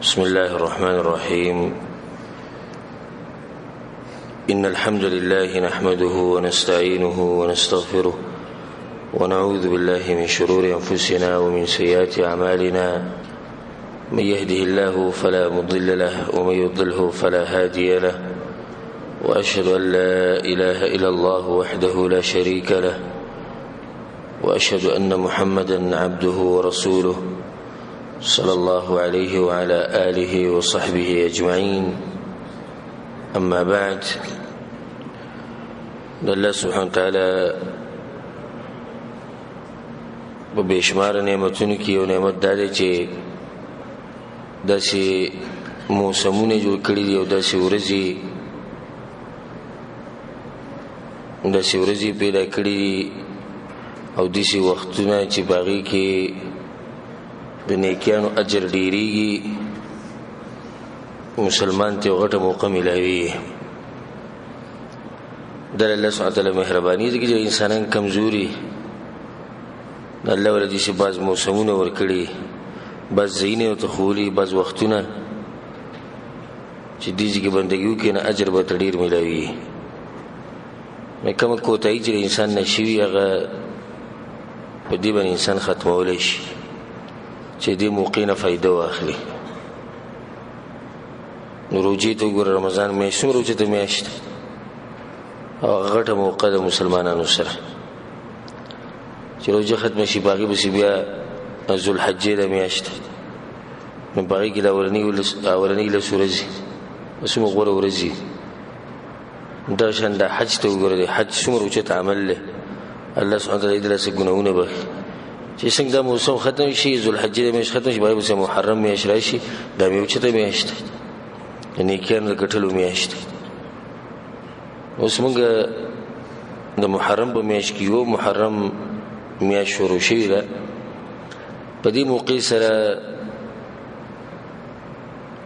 بسم الله الرحمن الرحيم. إن الحمد لله نحمده ونستعينه ونستغفره ونعوذ بالله من شرور أنفسنا ومن سيئات أعمالنا. من يهده الله فلا مضل له ومن يضله فلا هادي له، وأشهد أن لا إله إلا الله وحده لا شريك له، وأشهد أن محمدا عبده ورسوله صلى الله عليه وعلى آله وصحبه أجمعين. أما بعد، الله سبحانه وتعالى په بېشماره نعمتونو کې یو نعمت دا دی چې داسې موسمونه جوړ کړي دي او داسې ورځې پیدا کړي دي او داسې وختونه چې په هغې کې د نیکیانو اجر ډیریږي، مسلمان ته یو غټه موقع ملاوي. د الله سبحانه وتعالی مهرباني ده چې انسانان کمزوري، د الله ولې داسې بعض موسمونه ورکړي، بعض ځایونه ورته ښوولي، بعض وختونه چې دې ځای کې بندګي وکړي نو اجر به ورته ډېر ملاوي. نو کومه کوتاهي چې انسان نه شوي هغه په دې باندې انسان ختمولی شي چې دې موقع نه فایده واخلي. نو روژې ته وګوره، رمضان میاشت څومره اوچته میاشت او غټه موقع ده مسلمانانو سره چې روژه ختمه شي، په هغې پسې بیا ذوالحجې ده میاشت، نو په هغې کې د اولنۍ لس ورځې څومره غوره ورځې. دا شان د حج ته وګوره، د حج څومره اوچت عمل دی. الله سبحانه وتعالی دې داسې ګناهونه بخښي چې څنګه دا موسم ختم شي، ذوالحجې د میاشت ختم شي، بیا پسې محرم میاشت راشي، دا مې اوچته میاشت ده، د نیکیانو د ګټلو میاشت ده. اوس موږ د محرم په میاشت کې یو، محرم میاشت شروع شوې ده. په دې موقع سره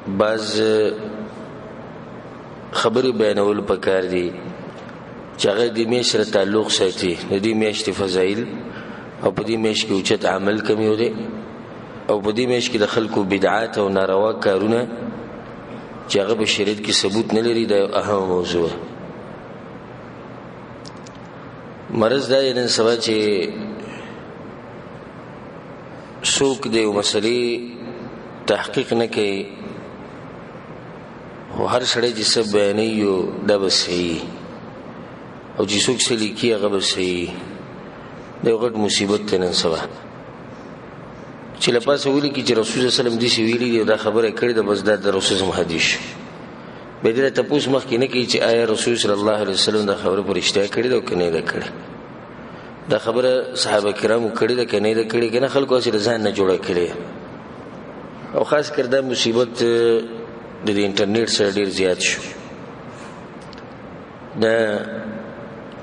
بعض خبرې بیانول پکار دي چې هغه د میاشت سره تعلق ساتي، د دې میاشتې فضایل او په دې میاشت کې اوچت عمل کوم یو دی، او په دې میاشت کې د خلکو بدعات او ناروا کارونه چې هغه په شریعت کې ثبوت نه لري، دا یو اهمه موضوع ده. مرض دا دی نن سبا چې څوک د یو مسلې تحقیق نه کوي، خو هر سړی چې څه بیانوي یو دا به صحیح، او چې څوک څه لیکي هغه به صحیح. دا یو غټ مصیبت دی نن سبا چې له پاسه ولیکي چې رسول صلی الله علیه وسلم داسې ویلي دي او دا خبره کړې ده، بس دا د رسول صلی الله علیه وسلم حدیث شو. بیا دې تپوس مخکې نه کوي چې آیا رسول صلی الله علیه وسلم دا خبره په رښتیا کړې ده او که نه ده کړې، دا خبره صحابه کرامو کړې ده که نه ده کړې، که نه خلکو هسې د ځان نه جوړه کړې. او خاص کر دا مصیبت د دې انټرنیټ سره ډیر زیات شو. دا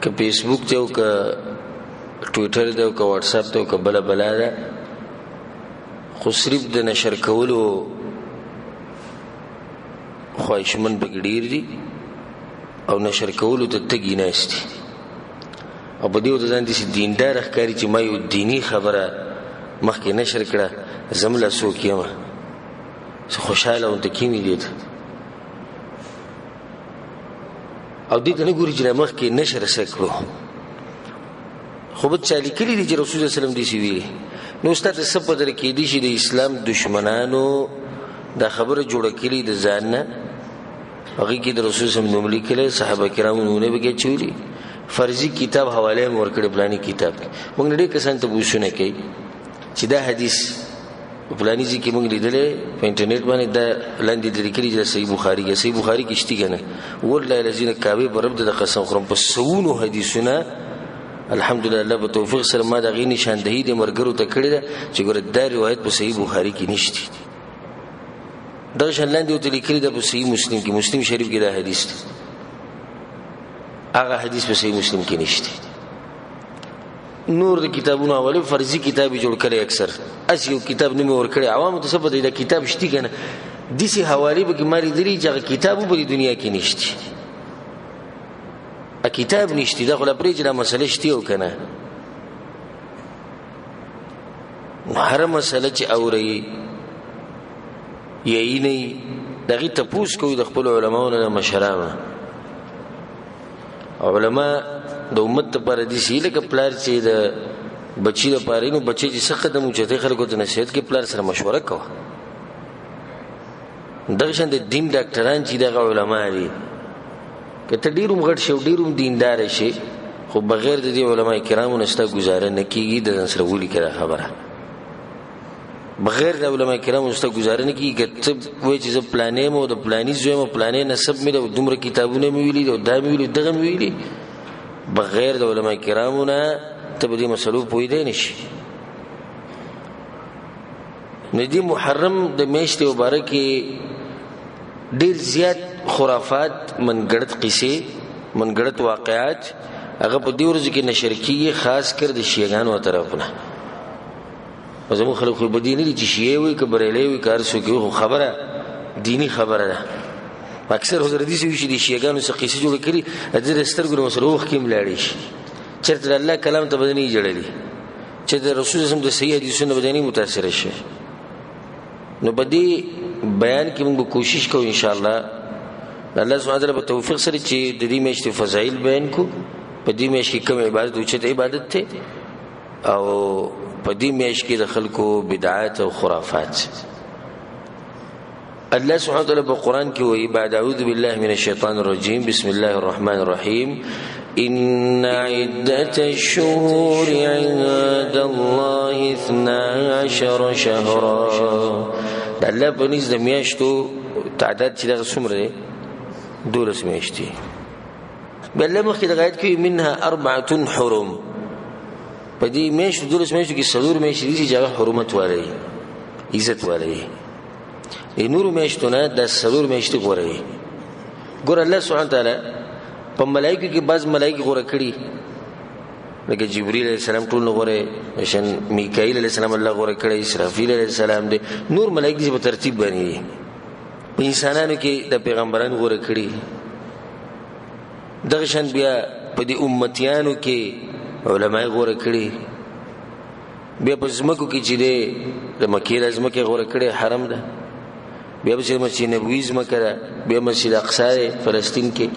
که فیسبوک دی او که ټویټر دی او که واتساپ دی او که بله بلا ده، خو صرف د نشر کولو خواهشمند پکې ډېر دي او نشر کولو ته تږي ناست دي، او په دې ورته ځان داسې دیندار ښکاري چې ما یو دیني خبره مخکې نشر کړه، زه هم لا څوک یم، څه خوشحاله غونته کېمې دې ته، او دې ته نه ګوري چې له مخکې نشر څه کړو. خو به چا لیکلي دي چې رسول الله صلی الله علیه وسلم داسې ویلي. نو ستا ته څه پته کېدی شي د اسلام دښمنانو دا خبره جوړه کړې د ځان نه، هغې کې د رسول صلی الله علیه وسلم نوم لیکلی، صحابه کرامو نومونه پکې اچولي، فرضي کتاب حواله هم ورکړې فلاني کتاب کې. موږ ډېر کسان ته بوسونه کوي چې دا حدیث فلاني ځای کې موږ لیدلی په انټرنیټ باندې، دا لاندې د لیکلي چې صحیح بخاري کې، صحیح بخاري کې شته که نه؟ والله الذین کعبې په رب د قسم خورم، په سوونو حدیثونه الحمدلله الله په توفیق سره ما د هغې نشاندهي د ملګرو ته کړې ده چې ګوره دا روایت په صحیح بخاري کې نشته. دغه شان لاندې ورته لیکلي ده په صحیح مسلم کې، مسلم شریف کې دا حدیث دی، هغه حدیث په صحیح مسلم کې نشته. نور د کتابونو حواله فرضي کتاب یې جوړ کړی، اکثر هسې یو کتاب نوم یې ورکړی، عوامو ته څه پته دا کتاب شته که نه، داسې حوالې پکې ما لیدلي چې هغه کتاب په دې دنیا کې نشته، کتاب نشته. دا خو لا پرې چې دا مسله شته او که نه. هره مسله چې اورئ یی نه د هغې تپوس کوي د خپلو علماو نه، د مشرانو نه. علما د امت لپاره دي سي لکه پلار چې د بچی لپاره نو بچی چې څه قدم اوچتې خلکو ته نصیحت کوي، پلار سره مشوره کوه. دغه شان د دین ډاکټران چې دغه علما دي، که ته ډېر هم غټ شې او ډېر هم دیندار شې، خو بغیر د دې علما کرامو نه ستا ګزاره نه کېږي. د ځان سره ولیکه دا خبره، بغیر د علما کرامو ستا ګزاره نه کېږي. که ته وایې چې زه پلانې یم او د پلاني زوی یم او پلانې نسب مې دی او دومره کتابونه مې ویلي دي او دا مې ویلي دغه مې ویلي، بغیر د علما کرامو نه ته په دې مسلو پوهېدی نه شي. نو دې محرم د میاشتې مبارکې ډېر زیات خرافات، منګړت قصې، منګړت واقعات هغه په دې ورځو کې نشر کېږي، خاص کر د شیعهګانو طرف نه. زموږ خلک خو په دې نه دي چې شیعه وي که بریلی وي که هر څوک وي، خو خبره دیني خبره ده. اکثر حضرت داسې وي چې د شیعهګانو څه قصې جوړې کړي، د دې د سترګو نه ورسره اوښکې هم لاړې شي، چېرته د الله کلام ته به نه وي ژړلي، چې د رسول الله د صحیح حدیثونو به نه متاثر شي. نو په دې بیان کې موږ به کوشش کوو انشاءالله د الله سبحانه وتعالی په توفیق سره چې د دې میاشتې فضایل بیان کړو، په دې میاشت کې کوم عبادت اوچت عبادت دی، او په دې میاشت کې د خلکو بدعات او خرافات. الله سبحانه وتعالى په قرآن کې وایي بعد اعوذ بالله من الشیطان الرجیم بسم الله الرحمن الرحیم ان عدة الشهور عند الله 12 شهرا. د الله په نزد د میاشتو تعداد چې دغه څومره دی؟ 12 میاشتې. بیا الله مخکې دغه آیت کې منها 4 حرم، په دې میاشتو 12 میاشتو کې 4 میاشتې دي چې هغه حرمت والي، عزت والي. د نورو میاشتو نه دا 4 میاشتې غوره دي. ګوره الله سبحانه وتعالی په ملایکو کې بعض ملایکې غوره کړي، لکه جبرئیل علیه السلام ټول نه غوره، مثلا میکائیل علیه السلام الله غوره کړی، اسرافیل علیه السلام دی، نور ملایکې چې په ترتیب باندې دي. په انسانانو کې د پیغمبرانو غوره کړي. دغه شان بیا په دې امتیانو کې علما یې غوره کړي. بیا په ځمکو کې چې دی د مکې د ځمکې غوره کړې حرم ده، بیا به چې مسجد نبوي ځمکه ده، بیا مسجد اقصی دی فلسطین کې.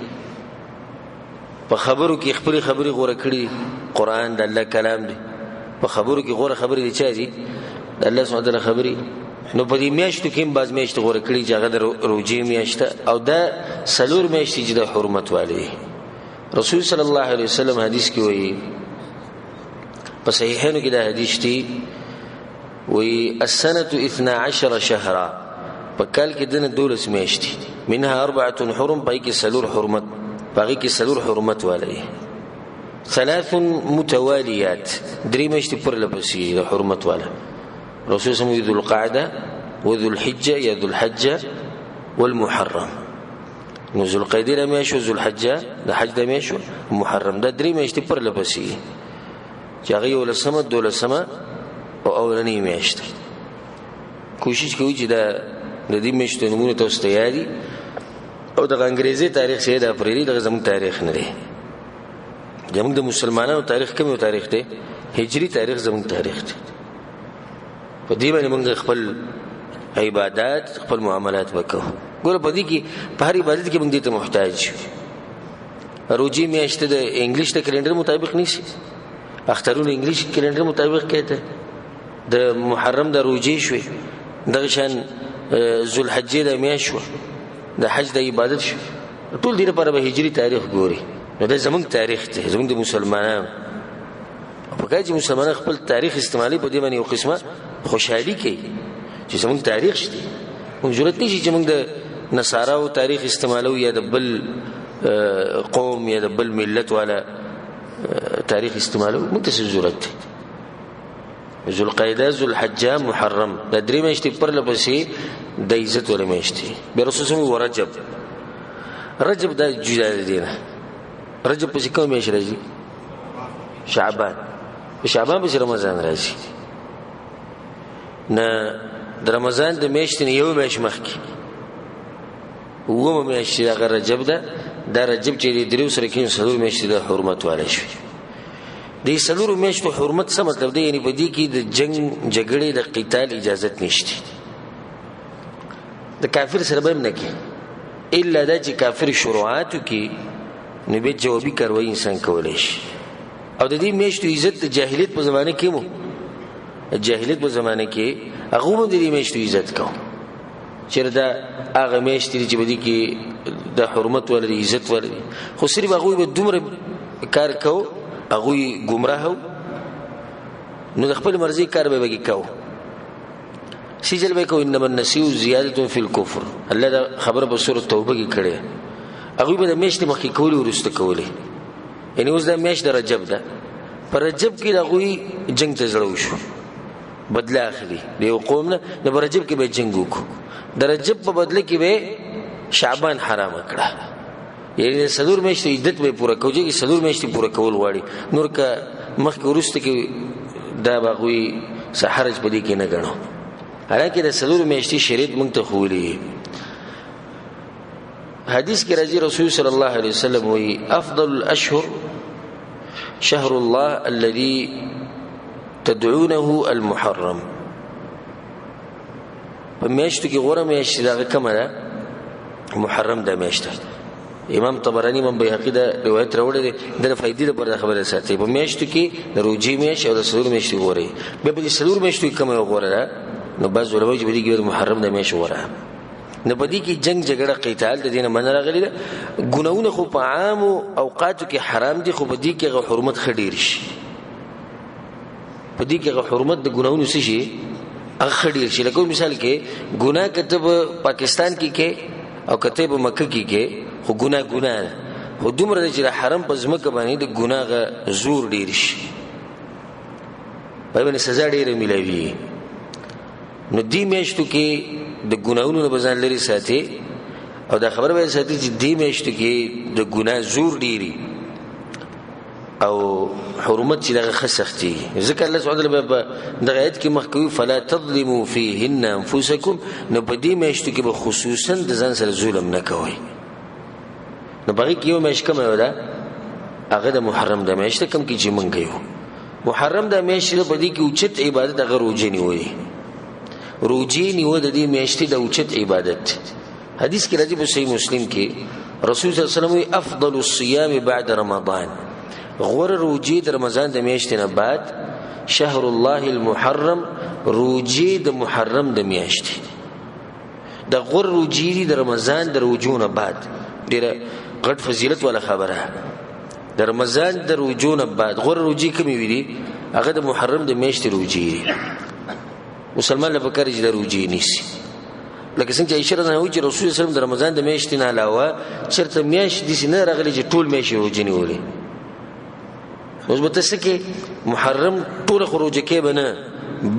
په خبرو کې خپلې خبرې غوره کړي، قرآن د الله کلام دی، په خبرو کې غوره خبرې د چا دي؟ د الله سبحانه وتعالی خبرې. نو په دې میاشتو کې هم بعض میاشتې غوره کړي چې هغه د روژې میاشت ده، او دا 4 میاشتې چې د حرمت والي دي. رسول صلی الله علیه وسلم حدیث کې وایي، په صحیحینو کې دا حدیث دی، وایي السنة 12 شهرا، په کال کې دنه 12 میاشتې، منها 4 حرم، په هغې کې 4 حرمت، په هغې کې 4 حرمت والی، 3 متوالیات، 3 میاشتې پرله پسې د حرمت والا. رسول صلی الله علیه وسلم ذو القعده وذو الحجة یا ذو الحجة والمحرم. نو ذو القعدې د میاشت، ذو الحجة د حج د میاشت، محرم، دا 3 میاشتې پرله پسې چې هغه 11مه، 12مه او اولنۍ میاشت. کوشش کوي چې دا د دې میاشتو نومونه تاسو ته یاد دي، او دغه انګریزي تاریخ چې د اپریلي دغه زموږ تاریخ نه دی. زموږ د مسلمانانو تاریخ کوم یو تاریخ دی؟ هجري تاریخ زموږ تاریخ دی. په دې باندې موږ خپل عبادات، خپل معاملات وکړو. ګوره په دې کې په هر عبادت کې موږ دې ته محتاج یو. روژې میاشت د انګلیش د کلندر مطابق نیسي، اخترونه انګلیش کلندر مطابق کوي، د محرم د روژې شوې، دغه شان ذوالحجې د میاشت شوه، د حج د عبادت شو، ټول دې لپاره به هجري تاریخ ګوري. نو دا زموږ تاریخ دی، زموږ د مسلمانانو. په کار چې مسلمانان خپل تاریخ استعمالوي، په دې باندې یو قسمه خوشحالي کوي چې زموږ تاریخ شته. موږ ضرورت نشي چې موږ د نصاراو تاریخ استعمالو یا د بل قوم یا د بل ملت والا تاریخ استعمالو، موږ ته څه ضرورت دی؟ ذوالقعده، ذوالحجه، محرم، دا 3 میاشتې پرله پسې د عزت والا میاشتې. بیا رسول صلی الله علیه وسلم ورجب، رجب دا جدا دی نه، رجب پسې کومه میاشت راځي؟ شعبان، په شعبان پسې رمضان راځي. نه د رمضان د میاشتې نه یو میاشت مخکې اوومه میاشت چې هغه رجب ده، دا رجب چې د دریو سره کېږي 4 میاشتې د حرمت والی شوې. د 4 میاشتو حرمت څه مطلب دی؟ یعنی په دې کې د جنگ جګړې د قتال اجازت نشته. د کافر سره به هم نه کې، الا دا چې کافر شروعاتو کې نو بیا جوابي کاروایی انسان کولی شي. او د دې میاشتو عزت د جاهلیت په زمانه کې مو، جاهلیت په زمانه کې هغه هم د دې میاشتو عزت کو، چېرې دا هغه میاشتې دي چې په دې کې د حرمت ولري، عزت ولري. خو صرف هغوی به دومره کار کو، هغوی ګمراه وو، نو د خپل مرضي کار به پکې کو. سجل به کو انما النسیء زیادة فی الکفر، الله دا خبره په سورة توبه کې کړې. هغوی به د میاشتې مخکې کولې وروسته کولې، یعنې اوس دا میاشت د رجب ده، په رجب کې د هغوی جنګ ته زړه وشو، بدله اخلي د یو قوم نه، نو په رجب کې به جنګ وکړو، د رجب په بدله کې به شعبان حرامه کړه، یعنې د څلور میاشتې عدت به یې پوره کوو، چې څلور میاشتې پوره کول غواړي، نور که مخکې وروسته کې دا به هغوی څه حرج په دې کې نه ګڼو. حالانکه د څلور میاشتې شریعت موږ ته ښوولي. حدیث کې راځي رسول صلی الله علیه وسلم وایي افضل الاشهر شهر الله الذي تدعونه المحرم. په میاشتو کې غوره میاشت دغه کومه ده؟ محرم ده میاشت. امام طبراني امام بیهقي دا روایت راوړی دی، د فایدې لپاره دا خبره ساتي. په میاشتو کې د روژې میاشت او د څلور میاشتې غوره، بیا په دې څلور میاشتو کې کومه یوه غوره ده؟ نو بعض علما چې په دې کې د محرم د میاشت غوره. نو په دې کې جنگ جګړه قتال د دې نه منع راغلې ده. ګناهونه خو په عامو اوقاتو کې حرام دي، خو په دې کې هغه حرمت ښه ډېر شي، په دې کې هغه حرمت د ګناهونو څه شي؟ هغه ښه ډېر شي. لکه مثال کې ګناه که ته په پاکستان کې کې او که ته په مکه کې کې، خو ګناه ګناه ده، خو دومره ده چې د حرم په ځمکه باندې د ګناه هغه زور ډېر شي، په باندې سزا ډېره میلاوي. نو دې میاشتو کې د ګناهونو نه به ځان لرې ساتي، او دا خبره به ساتي چې دې میاشتو کې د ګناه زور ډېري او حرمت چې دغه ښه سختېږي. ځکه الله سبحانه وتعالی په دغه آیت کې مخکې وایي فلا تظلموا فیهن انفسکم، نو په دې میاشتو کې به خصوصا د ځان سره ظلم نه کوئ. نو په هغې کې یو میاشت کومه یوه ده؟ هغه د محرم د میاشت ده، کوم کې چې موږ یو محرم د میاشت ده. په دې کې اوچت عبادت هغه روژې نیول دي، روژې نیول د دې میاشتې د اوچت عبادت. حدیث کې راځي په صحیح مسلم کې رسول صلی الله علیه وسلم وایي افضل الصيام بعد رمضان، غوره روژې د رمضان د میاشتې نه بعد شهر الله المحرم، روژې د محرم د میاشتې، د غوره روژې دي د رمضان د روژو نه بعد. ډېره غټ فضیلت والا خبره، د رمضان د روژو نه بعد غوره روژې کومې وي دي؟ هغه د محرم د میاشتې روژې دي. مسلمان له پکار چې د روژې نیسي، لکه څنګه چې عایشه رضی الله عنها وایي چې رسول الله صلی الله علیه وسلم د رمضان د میاشتې نه علاوه چېرته میاشت داسې نه راغلې چې ټول میاشتې روژې نیولې. اوس به ته څه کې محرم ټوله خو روژه کې به نه،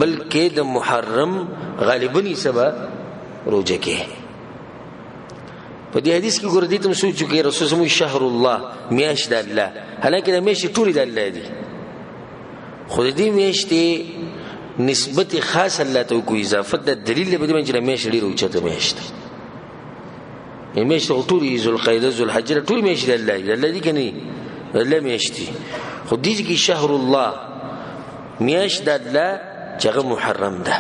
بلکې د محرم غالباً حصه به روژه کې. په دې حدیث کې ګوره دې ته هم سوچ وکړئ، رسول الله صلی شهر الله میاشت د الله، حالانکه دا میاشتې ټولې د الله دي، خو د دې میاشتې نسبت خاص الله ته وکړو، اضافت د دلیل دی په دې باندې چې دا میاشت ډېره اوچته میاشت ده. میاشت خو ټولې ذوالقعده ذوالحجه ټولې میاشتې د الله دي، د الله دي که نه دي؟ د الله میاشتې، خو دې کې شهر الله میاشت د الله چې هغه محرم ده،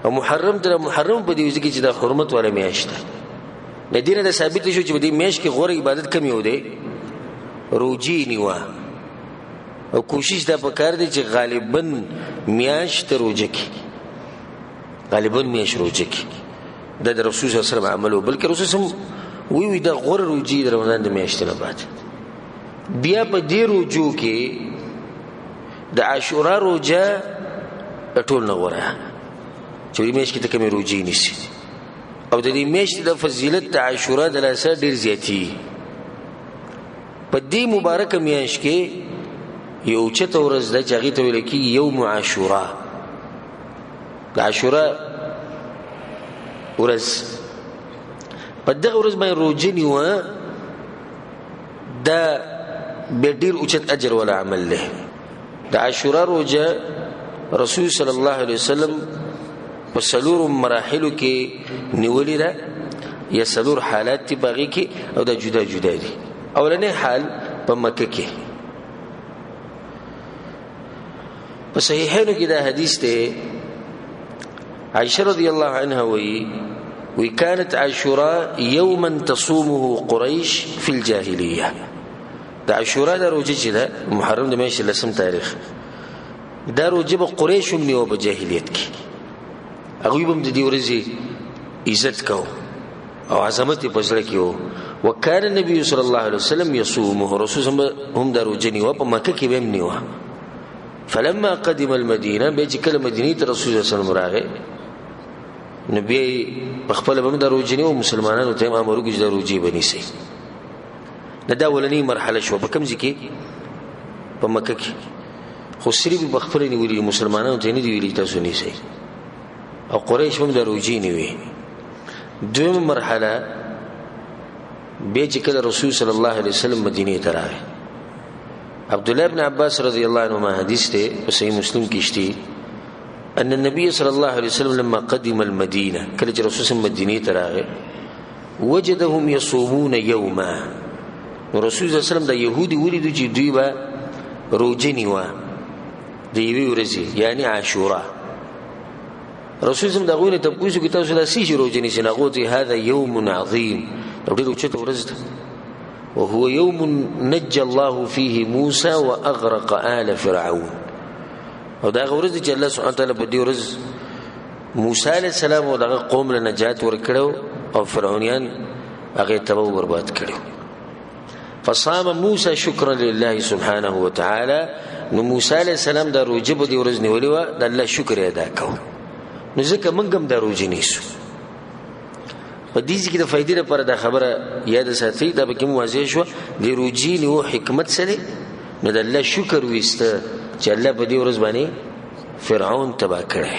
او محرم تر محرم په دې وځي کې چې د حرمت والا میاشت ده. د دې نه دا ثابت شو چې په دې میاشت کې غوره عبادت کوم یو دی؟ روژې نیوه. او کوشش دا پکار دی چې غالبا میاشت روژه کې، غالبا میاشت روژه کې، دا د رسول صلی الله علیه وسلم عمل و، بلکې رسول صلی الله علیه وسلم وی وی دا غوره روژې د رمضان د میاشتې نه بعد. بیا په دې روژو کې د عاشورا روژه د ټول نه غوره چې دې میاشت کې ته کومې روژې نیسي، او د دې میاشتې د فضیلت د عاشورا د لاسه ډېر زیاتېږي. په دې مبارکه میاشت کې یو اوچته ورځ ده چې هغې ته ویل کېږي یوم عاشورا، د عاشورا ورځ. په دغه ورځ باندې روژه نیوه دا بیا ډېر اوچت اجر والا عمل دی. د عاشورا روژه رسول صلی الله علیه وسلم په څلورو مراحلو کې نیولې ده، یا څلور حالات دي په هغې کې، او دا جدا جدا دي. اولنی حال په مکه کې، په صحیحینو کې دا حدیث دی، عائشه رضی الله عنها وایي وی كانت عاشوراء يوما تصومه قريش في الجاهليه. د عاشورا د روزه چې ده محرم د میاشتې لسم تاریخ، دا روزه به قریش هم نیوه په جاهلیت کې، هغوی به هم د دې ورځې عزت کوو او عظمت یې په زړه کې و. وکان النبي صلی الله علیه وسلم یصومه، رسول هم دا روزه نیوه، په مکه کې به هم نیوه. فلما قدم المدینه، بیا چې کله مدینې ته رسول صلی الله علیه وسلم راغی، نو بیا یې په خپله به هم دا روژه نیوه، مسلمانانو ته یې هم امر وکړو چې دا روژې به نیسئ. نو دا اولنۍ مرحله شوه. په کوم ځای کې؟ په مکه کې. خو صرف یې په خپله نیولي، مسلمانانو ته یې نه دي ویلي تاسو نیسئ، او قریش هم دا روژې نیوي. دویمه مرحله بیا چې کله رسول صلی الله علیه وسلم مدینې ته راغی، عبد الله بن عباس رضی الله عنهما حدیث ته په صحیح مسلم کې شته، ان النبي صلى الله عليه وسلم لما قدم المدينه، کله چې رسول صلی مدینې ته راغی، وجدهم يصومون يوما. نو رسول صلی الله علیه وسلم د يهودي ولیدو چې دوی به روژه نیوه د یوې ورځې، یعنی عاشورا. رسول صلی الله علیه وسلم د هغوی نه تپوس وکړي تاسو دا څه شي روژه نیسئ؟ نو هغوی ته هذا یوم عظیم، دا ډېره اوچته ورځ ده، وهو يوم نجى الله فيه موسى وأغرق آل فرعون. او دا هغه ورځ ده چې الله سبحانه وتعالی په دې ورځ موسی علیه السلام او دغه قوم له نجات ورکړو او فرعونیان هغه تباه او برباد کړو. فصام موسی شکرا لله سبحانه وتعالى. نو موسی علیه السلام دا روژه په دې ورځ نیولې وه، د الله شکر یې ادا کاوه. نو ځکه موږ هم دا روژه نیسو. په دې ځای کې د فایدې لپاره دا خبره یاد ساتئ، دا پکې مو واضح شوه، د روژې نیو حکمت څه دی؟ نو د الله شکر ویسته چې الله په دې ورځ باندې فرعون تباه کړی.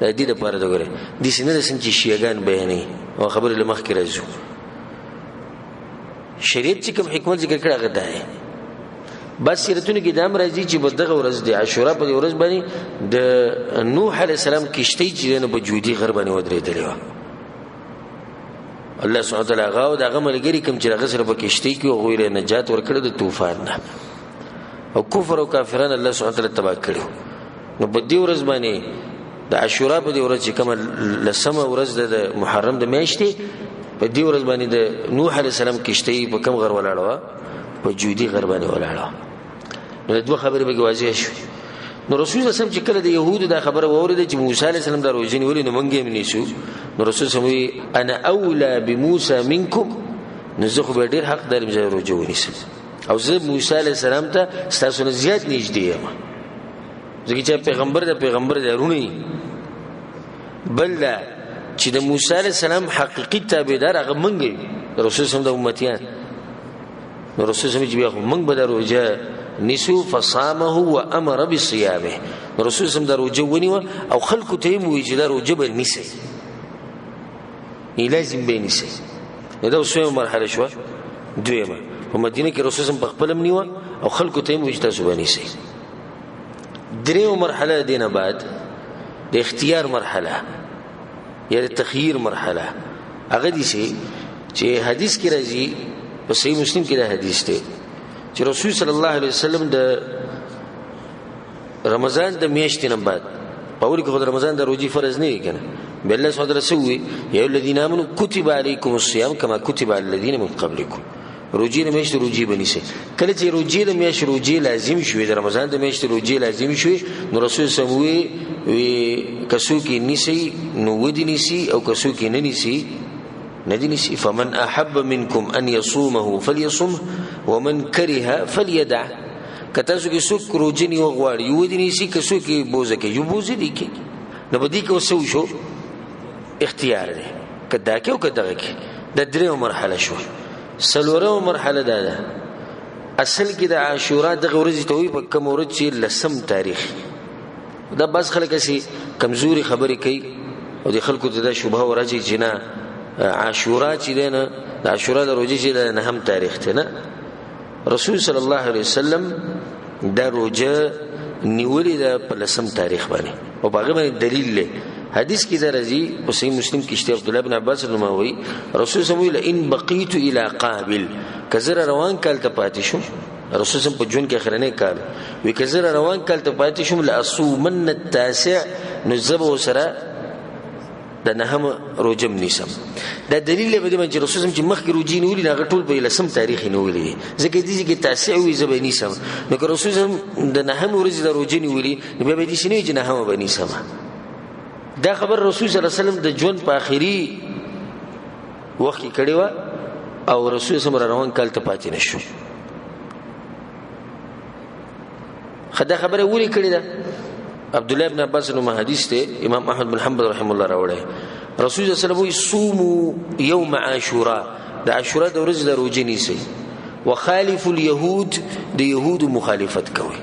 د دې لپاره دا ګورئ، داسې نه ده څنګه چې شیعهګان بیانوي او خبرې له مخکې راځو. شریعت چې کوم حکمت ذکر کړی هغه دا دی. بس سیرتونو کې دا هم راځي چې په دغه ورځ د عاشورا په دې ورځ باندې د نوح علیه السلام کښتۍ چې دی نو په جودي غر باندې ودرېدلې وه. الله سبحانه وتعالی هغه او د هغه ملګري کوم چې هغه سره په کښتۍ کې هغوی له نجات ورکړی د طوفان نه، او کفر او کافران الله سبحانه وتعالی تباه کړي. نو په دې ورځ باندې د عاشورا په دې ورځ چې کومه لسمه ورځ ده د محرم د میاشتې، په دې ورځ باندې د نوح علیه السلام کښتۍ په کوم غر ولاړه وه؟ په جودي غر باندې ولاړه وه. نو دوه خبرې پکې واضح شوې. نو رسول الله صلی الله علیه وسلم چې کله د یهودو دا خبره واورېده چې موسی علیه السلام دا روژه نیولې، نو موږ یې هم نیسو. نو رسول الله صلی الله علیه وسلم وایي انا اولی بموسی منکم، نو زه خو به ډېر حقدار یم چې روژه ونیسم، او زه موسی علیه السلام ته ستاسو نه زیات نږدې یم، ځکه چې پیغمبر د پیغمبر د وروڼه. بل دا چې د موسی علیه السلام حقیقي تابعدار هغه موږ یو، د رسول صلی الله علیه وسلم د امتیان. نو رسول صلی الله علیه وسلم چې بیا خو موږ به د روژه نیسو، فصامه وامر بصيامه. نو رسول صلی الله علیه وسلم دا روژه ونیوه او خلکو ته یې وویل چې دا روژه به نیسئ، لازم به یې نیسئ. نو دا اوس دویمه مرحله شوه. دویمه په مدینه کې رسول صلی الله علیه وسلم په خپله هم نیوه او خلکو ته یې وویل چې تاسو به نیسئ. درېیمه مرحله د دې نه بعد د اختیار مرحله یا د تخییر مرحله، هغه دي چې حدیث کې راځي، په صحیح مسلم کې دا حدیث دی چې رسول صلی الله علیه وسلم د رمضان د میاشتې نه بعد، په اول کې خو د رمضان د روژې فرض نه دی که نه، بیا الله سبحانه وتعالی څه وویل؟ یا الذین آمنوا کتب علیکم الصیام کما کتب علی الذین من قبلکم. روژې د میاشتې روژې به نیسئ. کله چې روژې د میاشتې روژې لازم شوې، د رمضان د میاشتې روژې لازم شوې، نو رسول صلی الله علیه وسلم وویل که څوک یې نیسئ نو ودې نیسي، او که څوک یې نه نیسي نه دې نیسي. فمن احب منکم ان یصومه فلیصمه ومن کره فلیدع. که تاسو کې څوک روژه نیوه غواړي یو دې نیسي، که څوک یې بوزه کوي یو بوزه دې کوي. نو په دې کې اوس څه وشو؟ اختیار دی، که دا کې او که دغه کې. دا درېیمه مرحله شوه. څلورمه مرحله دا ده، اصل کې د عاشورا دغه ورځې ته وایي په کومه ورځ چې لسم تاریخ. دا بعض خلک هسې کمزوري خبرې کوي او د خلکو ته دا شبهه ورچوي چې نه عاشورا چې دی نه د عاشورا د روژې چې دی نهم تاریخ دی. نه، رسول صلی الله علیه وسلم دا روژه نیولې ده په لسم تاریخ باندې، او په هغه باندې دلیل دی. حدیث کې دا راځي په صحیح مسلم کې شته، عبدالله بن عباس رضی الله عنه وایي رسول صلی الله علیه وسلم ان بقیت الی قابل، که زه روان کال ته پاتې شم، رسول صلی په ژوند کې اخرنی کال وی، که زه روان کال ته پاتې شم لاصومن التاسع، نو زه به ورسره د نهم روزه هم نیسم. دا دلیل دی په دې باندې چې رسول چې مخکې روزې نیولي، هغه ټول په لسم تاریخ یې نیولي دي، ځکه دې کې تاسع وي، زه به یې نیسم. نو که رسول د نهم ورځې د روزې نیولي، نو بیا به داسې نه وي چې نهمه به نیسم. دا خبر رسول صلی الله علیه وسلم د ژوند په آخري وخت کې کړې وه او رسول صلی الله روان کال ته پاتې نه شو. ښه دا خبره ولې کړې ده؟ عبد الله بن عباس نو حدیث ته امام احمد بن حنبل رحم الله راوړی، رسول الله صلی الله علیه وسلم وایي صوموا یوم عاشوراء، د عاشورا د ورځې د روزې نیسئ، وخالف اليهود، د یهودو مخالفت کوئ،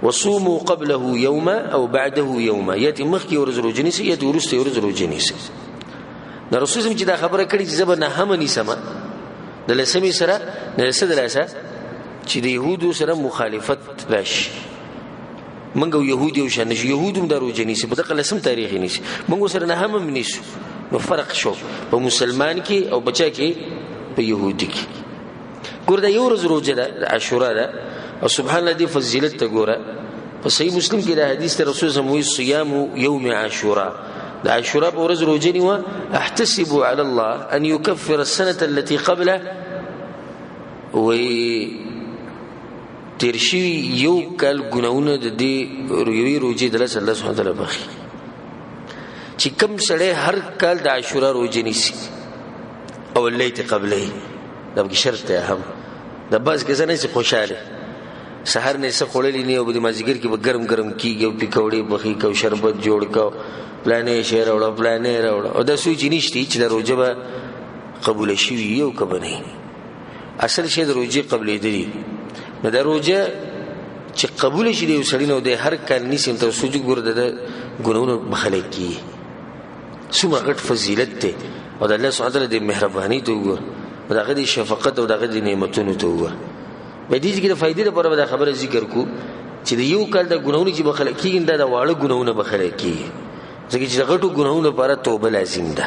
وصوموا قبله یوما او بعده یوما، یا ترې مخکې ورځ روزه نیسئ یا ترې وروسته ورځ روزه نیسئ. د رسول صلی چې دا خبره کړې چې زه به نهمه نیسم د لسمې سره، د څه د لاسه چې د یهودو سره مخالفت راشي. موږ او یهود یو شان نشو، یهود هم دا روزه نیسي په دغه لسم تاریخ یې نیسي، موږ سره نهمه هم نیسو. نو فرق شو په مسلمان کې او بچا کې په یهودي کې. ګوره دا یو ورځ روزه ده، د عاشورا ده، او سبحان الله دې فضیلت ته ګوره. په صحیح مسلم کې دا حدیث ته رسول صلی الله علیه وسلم صيام یوم عاشورا، د عاشورا په ورځ روزه نیوه، احتسب علی الله ان يكفر السنه التي قبله، وی تیر شوي یو کال ګناهونه د دې یوې روزې د لاسه الله سبحانه وتعالی بخښي. چې کوم سړی هر کال د عاشورا روزه نیسي او الله یې ترې قبلوي، دا پکې شرط دی هم. د بعض کسان هسې خوشحاله سهار نه یې څه خوړلي نه او په دې مازدیګر کې به ګرم ګرم کېږي او پکوړې پخې که او شربت جوړ که او پلانې شی راوړه پلانې راوړه، او دا سوچ یې نشته چې دا روژه به قبوله شوي وي او که به نه وي. اصل شی د روژې قبلېدلي. نو دا روژه چې قبوله شي د یو سړي نه، دی هر کال نیسي، نو تر څو چې ګوره د ده ګناهونه بخښلی کېږي. څومره غټ فضیلت دی، او د الله سبحانه وتعالی د مهرباني ته وګوره، او د هغه د شفقت او د هغه د نعمتونو ته وګوره. په دې کې د فایدې لپاره به دا خبره ذکر کو چې د یو کال د ګناهونو چې بخښل کېږي، دا د واړه ګناهونه بخښل کېږي، ځکه چې د غټو ګناهونو لپاره توبه لازم ده.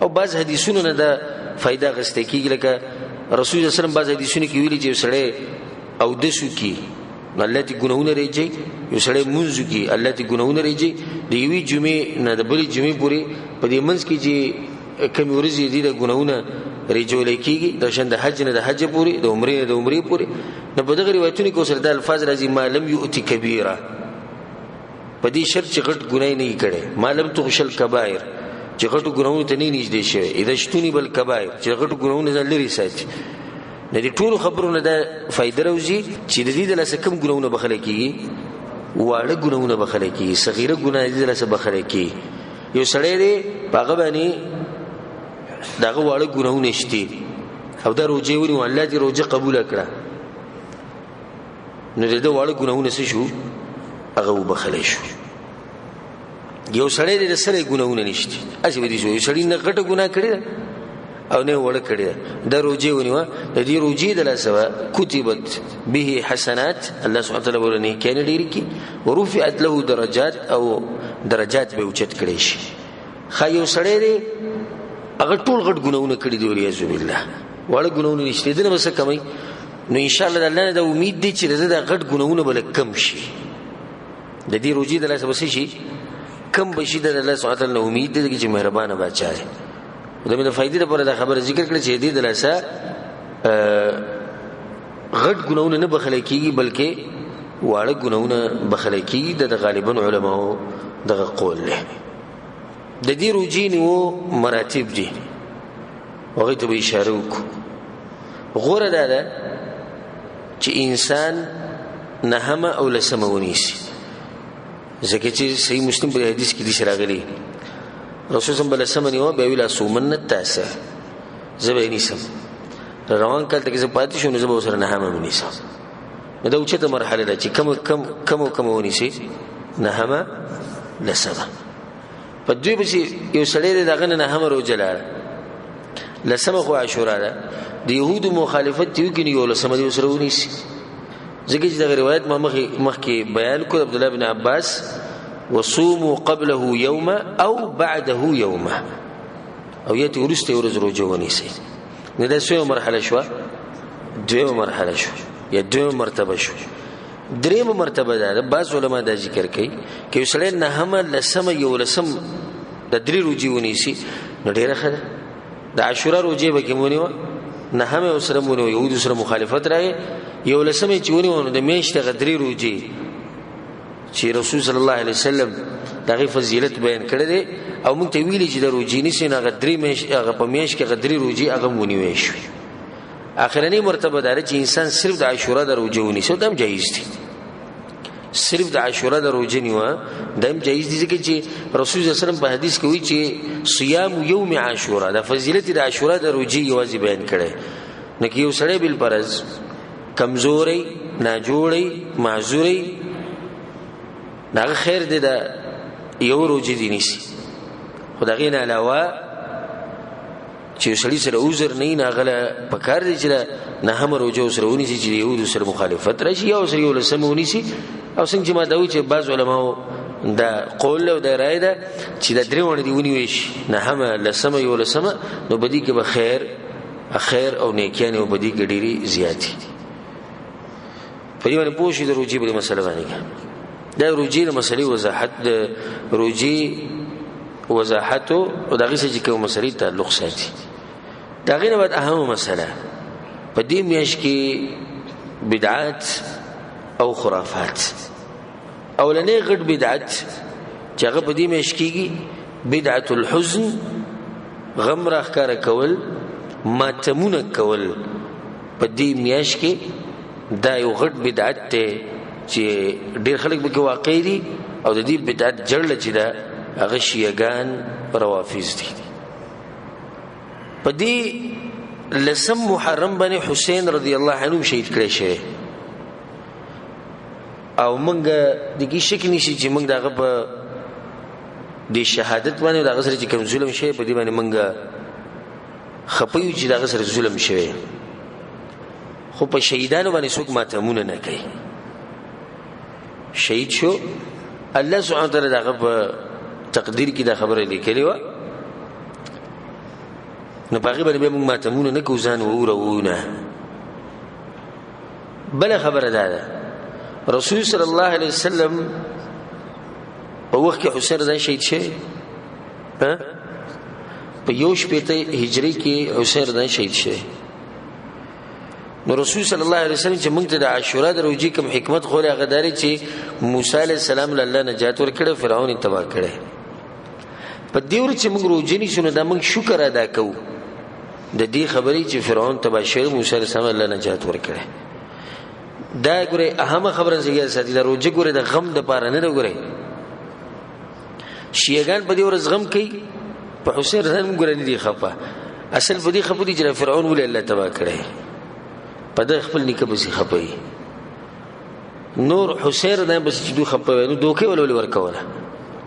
او بعض حدیثونو نه دا فایده اخیستل کېږي، لکه رسول الله صلی الله علیه وسلم بعض حدیثونو کې ویلي چې یو سړی اودس وکړي نو الله ترې ګناهونه رېږي، یو سړی لمونځ وکړي الله ترې ګناهونه رېږي، د یوې جمعې نه د بلې جمعې پورې په دې منځ کې چې کومې ورځې دي د ګناهونه رېږول کېږي، د شان د حج نه د حج پورې، د عمرې نه د عمرې پورې. نو په دغه روایتونو کې ورسره دا الفاظ راځي، ما لم یؤت کبیره، په دې شرط چې غټ ګناه نه یې کړی، ما لم تغشل کبایر، چې غټو ګناهونو ته نه نږدې شوی، اذا اجتنب الکبایر، چې غټو ګناهونو ځان لرې ساتي. د دې ټولو خبرو نه دا فایده راوځي چې د دې د لاسه کوم ګناهونه بخښل کېږي، واړه ګناهونه بخښل کېږي، صغیره ګناه د دې د لاسه بخښل کېږي. یو سړی دی په هغه باندې د هغه واړه ګناهونه شته او دا روژه یې ونیوه، الله دې روژه قبوله کړه، نو د ده واړه ګناهونه څه شو، هغه وبخښلی شو. یو سړی دی د سره ګناهونه نشته، هسې به دې شو، یو سړي نه غټه ګناه کړې ده او نه یې وړه کړې ده، دا روژې ونیوه، د دې روژې د لاسه به کتبت به حسنات، الله سبحانه وتعالی به ورله نیکیانې ډېرې کړي، ورفعت له درجات، او درجات به یې اوچت کړی شي. ښه یو سړی دی هغه ټول غټ ګناهونه کړي دي والعیاذ بالله، واړه ګناهونه نشته، ده نه به څه کموي؟ نو ان شاء الله د الله نه دا امید دی چې د ده دا غټ ګناهونه به لږ کم شي، د دې روژې د لاسه به څه شي کم به شي. د الله سبحانه وتعالی نه امید دی چې مهربانه باچا دی. د مې د فایدې لپاره دا خبره ذکر کړه چې دې د لاسه غټ ګناهونه نه بخښل کېږي، بلکې واړه ګناهونه بخښل کېږي. د غالبا علماو دغه قول دی. د دې روژې نیو مراتب دي، هغې ته به اشاره وکړو. غوره دا ده چې انسان نهمه او لسمه ونیسي، ځکه چې صحیح مسلم په حدیث کې داسې راغلي، رسول صلی الله علیه وسلم نیوه، بیا ویل اصومن التاسع، زه به یې نیسم، روان کال ته که زه پاتې شوم نو زه به ورسره نهمه ونیسم. نو دا اوچته مرحله ده چې کم کم کم کم ونیسي، نهمه لسمه. په دوی پسې یو سړی دی د هغه نه نهمه روژه لاړه، لسمه خو عاشورا ده، د یهودو مخالفت چې وکړي نو یو لسمه دې ورسره ونیسي، ځکه چې دغه روایت ما مخکې بیان کړ، عبدالله بن عباس وصوموا قبله یوما او بعده یوما، او یا ترې وروسته یوه ورځ روژه ونیسئ. نو دا څویمه مرحله شوه؟ دویمه مرحله شوه یا دویمه مرتبه شوه. درېیمه مرتبه دا ده، بعض علما دا ذکر کوي که یو سړی نهمه لسمه یولسم د درې روزې ونیسي نو ډېره ښه ده. د عاشورا روزې به کې ونیوه، نهمه یې ورسره ونیوه، یهودو سره مخالفت راغی، یولسمه یې چې ونیوه نو د میاشتې هغه درې روزې چې رسول صلی الله علیه وسلم د هغې فضیلت بیان کړی دی او موږ ته ویلي چې د روژې نیسي نو هغه درې میاشت هغه په میاشت کې هغه درې روژې هغه هم ونیوی شوې. اخرنۍ مرتبه دا ده چې انسان صرف د عاشورا د روژه ونیسي، دا هم جایز دي. صرف د عاشورا د روژه نیوه دا هم جایز دي، ځکه چې رسول صلی الله علیه وسلم په حدیث کې وایي چې صیام یوم عاشورا، د فضیلت د عاشورا د روژې یوازې بیان کړی. نو که یو سړی بالفرض کمزوری، ناجوړی، معذوری، د هغه خیر دی د یو روژه دې نیسي. خو د هغې نه علاوه چې یو سړي سره عذر نه وي، نو هغه له پکار دی چې د نهمه روژه ورسره ونیسي چې د یهودو سره مخالفت راشي، یا ورسره یولسمه ونیسي. او څنګه چې ما دا وویل چې بعض علماو دا قول او دا رایه ده چې دا درې واړه دې ونیوی شي، نهمه، لسمه، یولسمه، نو په دې کې به خیر او نیکیانې به په دې کې ډېرې زیاتې. په دې باندې پوه شئ د روژې په دې مسله باندې. دا روژې د مسلې وضاحت، د روژې وضاحت او د هغې سره چې کوم مسلې تعلق ساتي. د هغې نه بعد اهمه مسله په دې میاشت کې بدعات او خرافات. اولنې غټ بدعت چې هغه په دې میاشت کېږي بدعت الحزن، غم راښکاره کول، ماتمونه کول په دې میاشت کې. دا یو غټ بدعت دی چې ډېر خلک پکې واقع دي، او د دې بدعت جړله چې ده هغه شیعهګان روافض دي. په دې لسم محرم باندې حسین رضی الله عنه شهید کړی شوی، او موږ د دې شک نشي چې موږ د هغه په دې شهادت باندې د هغه سره چې کوم ظلم شوی په دې باندې موږ خپه یو چې د هغه سره ظلم شوی، خو په شهیدانو باندې څوک ماتمونه نه کوي. شهید شو، الله سبحانه وتعالی د هغه په تقدیر کې دا خبره لیکلې وه، نو په هغې باندې بیا موږ ماتمونه نه کوو، ځان ووروو نه. بله خبره دا ده، رسول صلی الله علیه وسلم په وخت کې حسین رضی شهید شوی، په 61 هجري کې حسین رضی شهید شوی. نو رسول صلی الله علیه وسلم چې موږ ته د عاشورا د روژې کوم حکمت ښوولی هغه دا دی چې موسی علیه السلام له الله نجات ورکړی، فرعون یې تباه کړی. په دې ورځ چې موږ روژه نیسو نو دا موږ شکر ادا کوو د دې خبرې چې فرعون تباه شوی، موسی علیه السلام الله نجات ورکړی. دا ګورئ اهمه خبره چې یاد ساتي، دا روژه ګورئ د غم دپاره نه ده. ګورئ شیعهګان په دې ورځ غم کوي، په حسین رضی الله ګورئ نه دي خفه، اصل په دې خفه دي چې فرعون ولې الله تباه کړی، په دې خپل نیکه پسې خفه وي. نور حسین رضی الله پسې چې دوی خفه وي نو دوکې ولې ولې ورکوله.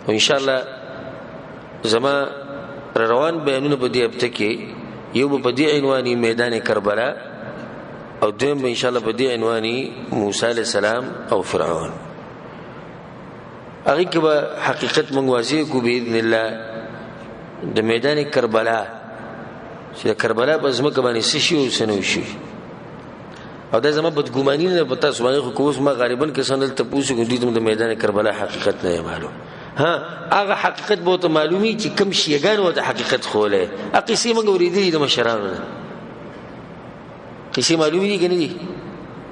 او انشاءالله زما روان بیانونه په دې هفته کې یو به په دې عنواني میدان کربلا، او دویم به انشاءالله په دې عنواني موسی علیه السلام او فرعون. هغې کې به حقیقت موږ واضح کړو باذن الله. د میدان کربلا چې د کربلا په ځمکه باندې څه شي او څه نه وشي، او دا زما بدګماني نه ده په تاسو باندې، خو که اوس ما غالبا کسان دلته پوه شو دوی ته د میدان کربلا حقیقت نه دی معلوم. ها هغه حقیقت به ورته معلومي چې کوم شیعهګان ورته حقیقت ښوولی. هغه قصې موږ اورېدلي د مشرانو نه، قصې معلومې دي که نه دي؟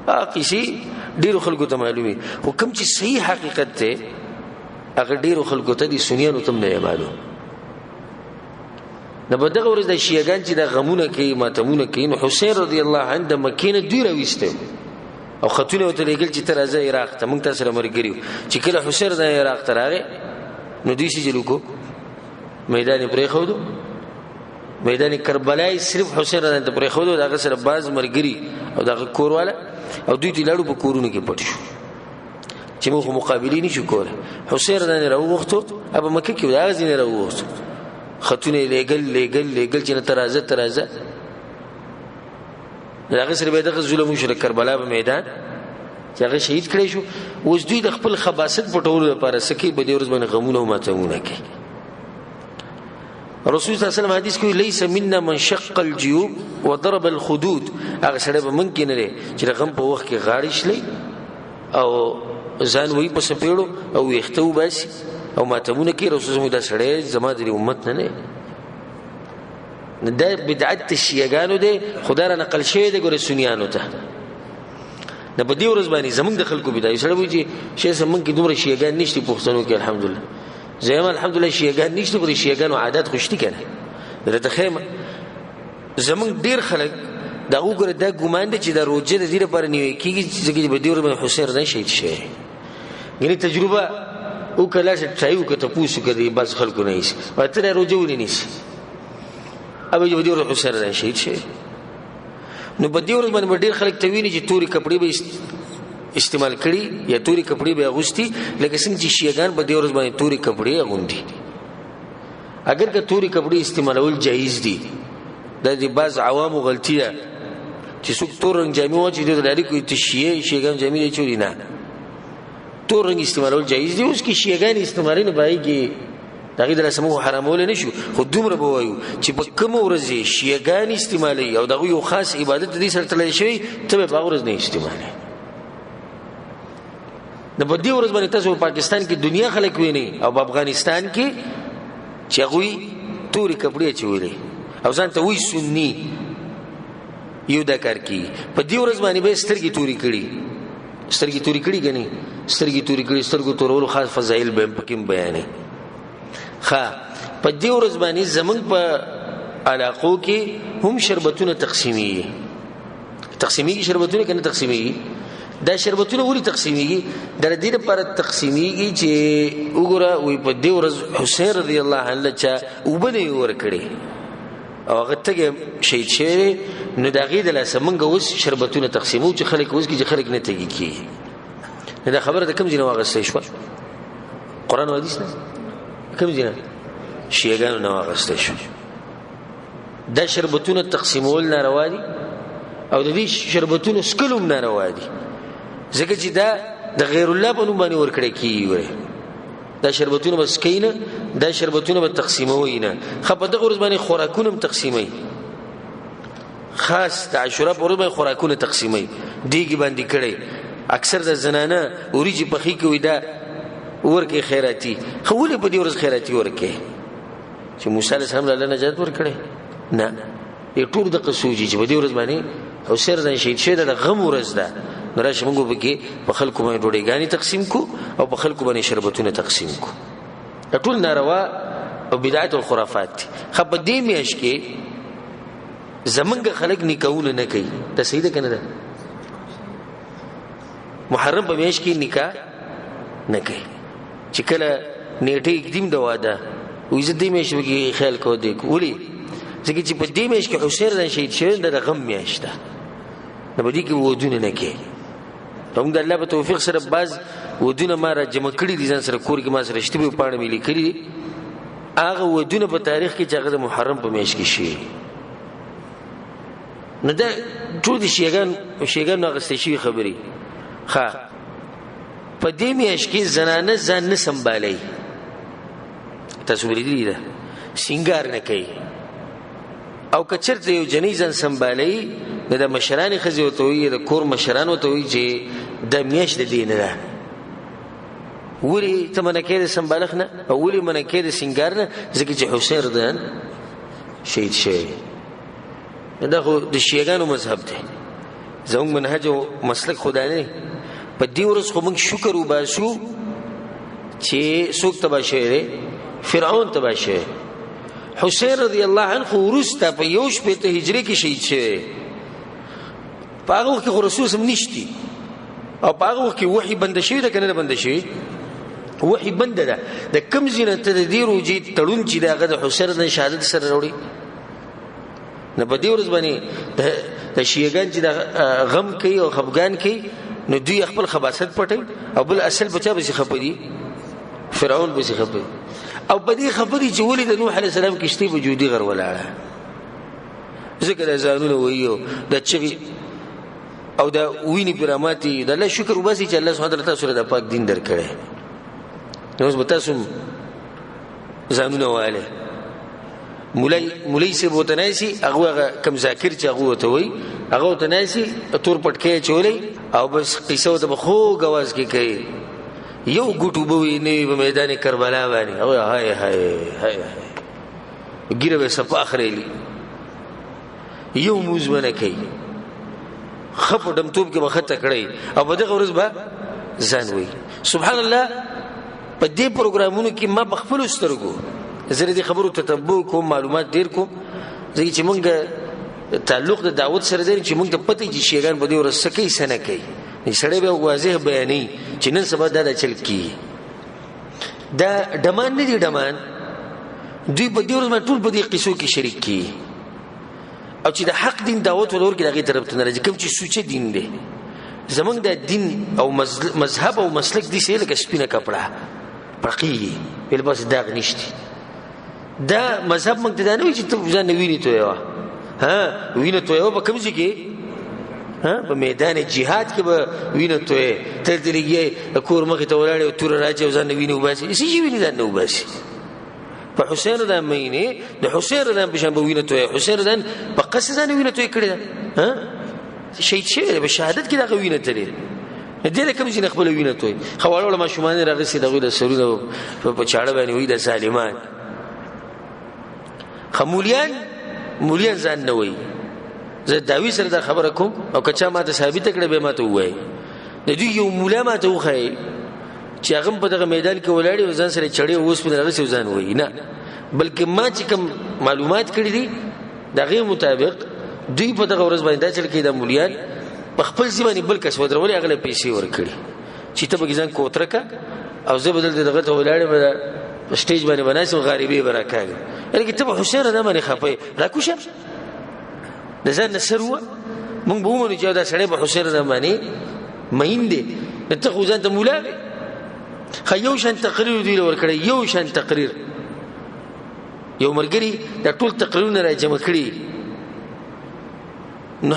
هغه قصې ډېرو خلکو ته معلومې، خو کوم چې صحیح حقیقت دی هغه ډېرو خلکو ته دي، سنیانو ته هم نه دی معلوم. نو په دغه ورځ د شیعهګان چې دا غمونه کوي ماتمونه کوي، نو حسین رضی الله عنه د مکې نه دوی راویستی او خطونه ورته لېږل چې ته راځه عراق ته، موږ تا سره ملګري یو. چې کله حسین رضی الله عراق ته راغی نو دوی څه چل وکړو، میدان یې پرېښودو، میدان کربلا یې صرف حسین رضی الله ته پرېښودو، د هغه سره بعض ملګري او د هغه کور والا، او دوی ترې لاړو په کورونو کې پټ شو چې موږ خو مقابلې نه شو کولی. حسین رضی الله راوغوښتو، په مکه کې و، د هغه ځای نه راوغوښتو، خطونه یې لېږل لېږل لېږل چې نه ته راځه ته راځه. د هغه سره بیا دغه ظلم وشو د کربلا په میدان چې هغه شهید کړی شو. اوس دوی د خپل خباست پټولو لپاره څه کوي، په دې ورځ باندې غمونه او ماتمونه کوي. رسول صلی الله علیه وسلم حدیث کوي لیس منا من شق الجیوب وضرب الخدود. هغه سړی به مونږ کې نه دی چې د غم په وخت کې غاړې شلوي او ځان وایي په څپېړو او ویښته وباسي او ماتمونه کوي. رسول الله دا سړی زما د امت نه دی. دا بدعت د شیعهګانو دی، خو دا را نقل شوی دی ګوره سنیانو ته. نه په دې ورځ باندې زمونږ د خلکو بدعت. یو سړی وایي چې شیخ صاحب موږ کې دومره شیعهګان نشته پښتنو کې، الحمدلله زه یم الحمدلله شیعهګان نشته، خو د شیعهګانو عادت خو شته که نه. درته ښیم زمونږ ډېر خلک دا وګوره دا ګمان دی چې دا روژه د دې لپاره نیول کېږي ځکه چې په دې ورځ باندې حسین رضی شهید شوی. یعنې تجربه وکړه، لاړ شه ټرای وکړه، تپوس وکړه د بعض خلکو نه نیسي، ته دا روژه ولې نیسي؟ او چې په دې ورځ حسین رضی شهید شوی. نو په دې ورځ باندې به ډېر خلک ته ویني چې تورې کپړې به استعمال کړي یا تورې کپړې به اغوستي، لکه څنګه چې شیعهګان په دې ورځ باندې تورې کپړې اغوندي. اگر که تورې کپړې استعمالول جایز دي، دا د بعض عوامو غلطي ده چې څوک تور رنګ جامې واچوي دوی ته ډایرک وایي ته شیعه شیعهګان جامې دې چولي. نه، تور رنګ استعمالول جایز دي. اوس کې شیعهګان استعمالوي نو په هغې کې د هغې د لاسه موږ حرامولی نه شو، خو دومره به وایو چې په کومه ورځ یې شیعهګان استعمالوي او د هغوی یو خاص عبادت د دې سره تړلی شوی، ته به په هغه ورځ نه استعمالوې. نو په دې ورځ باندې تاسو په پاکستان کې دنیا خلک وینئ او په افغانستان کې چې هغوی تورې کپړې اچولې او ځان ته وایي سني، یو دا کار کوي. په دې ورځ باندې به یې سترګې تورې کړي، سترګې تورې کړي که نه، سترګې تورې کړي، سترګو تورولو خاص فضایل به هم پکې بیانوي. ښه، په دې ورځ باندې زمونږ په علاقو کې هم شربتونه تقسیمیږي. تقسیمیږي شربتونه که نه تقسیمیږي؟ دا شربتونه ولې تقسیمیږي؟ دا د دې لپاره تقسیمیږي چې وګوره وایي په دې ورځ حسین رضی الله عنه له چا اوبه نه وي ورکړې او هغه تږی شهید شوی دی، نو د هغې د لاسه موږ اوس شربتونه تقسیموو چې خلک وڅکي، چې خلک نه تږي کېږي. نو دا خبره د کوم ځای نه واخیستل شوه؟ قرآن او حدیث نه؟ کوم ځای نه؟ شیعهګانو نه واخیستل شوه. دا شربتونه تقسیمول ناروا دي او د دې شربتونو څښل هم ناروا دي، ځکه چې دا د غیر الله په نوم باندې ورکړی کېږي. ورې دا شربتونه به څکئ نه، دا شربتونه به تقسیموئ نه. ښه، په دغه ورځ باندې خوراکونه هم تقسیموي، خاص د عاشورا په ورځ باندې خوراکونه تقسیموي، دیګې باندې کړی. اکثر د زنانه وریجې پخې کوي، دا ورکوي خیراتي. ښه، ولې په دې ورځ خیراتي ورکوي؟ چې موسی علیه السلام له الله نجات ورکړی؟ نه، دې ټول دغه سوچ چې په دې ورځ باندې حسین رضی شهید شوی، دا د غم ورځ ده، نو راشه موږ پکې په خلکو باندې ډوډۍګانې تقسیم کو او په خلکو باندې شربتونه تقسیم کو. دا ټول ناروا او بدعت او خرافات دي. ښه، په دې میاشت کې زمونږ خلک نکاحونه نه کوي، دا صحیح ده که نه ده؟ محرم په میاشت کې نکاح نه کوي، چې کله نیټه اقدیم د واده وایي زه دې میاشت کې خیال کوم دی. ولې؟ ځکه چې په دې میاشت کې حسین رضی شهید شوی، دا د غم میاشت ده، نو په دې کې ودونه نه کوي. موږ د الله په توفیق سره بعض ودونه ما را جمع کړي دي، ځان سره کور کې ما سره شته، په پاڼه مې لیکلي دي. هغه ودونه په تاریخ کې چې هغه د محرم په میاشت کې شوي. نو دا ټول د شیعهګانو اخیستې شوي خبرې. ښه، په دې میاشت کې زنانه ځان نه سمبالوي، تاسو لیدلي ده، سینګار نه کوي. او که چېرته یو جنۍ ځان سمبالوي، نو د مشرانې ښځې ورته وایي، د کور مشران ورته وایي چې دا میاشت د دې نه ده. ولې ته منع کوې د سمبالښت نه او ولې منع کوې د سینګار نه؟ ځکه چې حسین رضی الله شهید شوی. دا خو د شیعهګانو مذهب دی، زموږ منهج او مسلک خو دا نه دی. په دې ورځ خو موږ شکر وباسو چې څوک تباه شوی دی؟ فرعون تباه شوی. حسین رضی الله عنه خو وروسته په 61 هجري کې شهید شوی. په هغه وخت کې خو رسول سم نشتی، او په هغه وخت کې وحي بنده شوې ده که نه ده بنده شوې؟ وحي بنده ده. د کوم ځای نه ته د دې روژې تړون چې د هغه د حسین رضی شهادت سره راوړي؟ نو په دې ورځ باندې د شیعهګان چې د غم کوي او خفګان کوي، نو دوی خپل خباثت پټوي او بل اصل په چا پسې خفه دي؟ فرعون پسې خفه دي. او په دې خفه دي چې ولې د نوح علیه السلام کښتۍ په جودي غر ولاړه، ځکه دا ځانونه وایي او دا چغې او دا وینې پرې راماتې. د الله شکر وباسي چې الله سبحانه وتعالی تاسو له دا پاک دین درکړی. نو اوس به تاسو ځانونه والئ. مولوي صاحب ورته ناست، هغه هغه کوم ذاکر چې هغه ورته وایي، هغه ورته ناست، تور پټکی اچولی او بس قصه ورته په خوږ اواز کې کوي. یو ګوټ اوبه وي نه وي په میدان کربلا باندې، او های های های های ږیره به یې صفا خریلي، یو مونځ به نه کوي، ښه په ډمتوب کې به ښه تکړه وي او په دغه ورځ به ځان وایي. سبحان الله، په دې پروګرامونو کې ما په خپلو سترګو زه د دې خبرو تتبع کوم، معلومات ډېر کوم، ځکه چې مونږ تعلق د دعوت سره دی چې مونږ ته پته چې شیعهګان په دې ورځ څه کوي څه نه کوي. سړی به واضح بیانوي چې نن سبا دا چل کېږي. دا ډمان نه دي ډمان، دوی په دې ورځ باندې ټول په دې قصو کې شریک کېږي. او چې د حق دین دعوت ولور کې د هغې طرف ته نه راځي، کوم چې سوچه دین دی. زمونږ د دین او مذهب او مسلک دي سې لکه سپینه کپړه پړقېږي، ویل بس داغ نشته. دا مذهب موږ ته دا نه وایي چې ته ځان نه وینې تویوه، ها وینه تویوه په کوم ځای کې؟ ها په میدان جهاد کې به وینه تویې، تل ترې لګیې د کور مخې ته ولاړې او توره راچوي او ځان نه وینې وباسي. څه شي وینې ځان نه وباسي؟ په حسین رضا مینې د حسین رضا په شان به وینه تویې. حسین رضا په قصد ځان وینه تویې کړې ده، ها شهید شوی دی، په شهادت کې دغه وینه تللې دې له کوم ځای نه خپله وینه تویې. ښه واړه واړه ماشومان یې راغستي د هغوی د سرونه په چاړه باندې وایي د ظالمان. ښه مولیان، مولیان ځان نه وایي. زه داوي سره دا خبره کوم او که چا ماته ثابته کړه بیا ماته ووایي. د دوی یو مولا ماته وښایي چې هغه هم په دغه میدان کې ولاړ او ځان سره چړې او اوسپنې راغستې او ځان وایي. نه، بلکې ما چې کوم معلومات کړي دي د هغې مطابق دوی په دغه ورځ باندې دا چل کوي، دا مولیان په خپل ځای باندې بل کس ودرولې، هغه له پیسې ورکړي چې ته به ځان کوتره که او زه به دلته دغه ته ولاړ یم، په سټیج باندې به ناست یم، غریبې به راکاږم. یعنې که ته به حسین رضا باندې خفه یې، راکوشه د ځان نه سر ووه. موږ به ومنو چې دا سړی به حسین رضا باندې مین دی، نو ته خو ځان ته مولا وې. ښه یو شان تقریر دوی له ورکړی، یو شان تقریر. یو ملګري دا ټول تقریرونه را جمع کړي، نو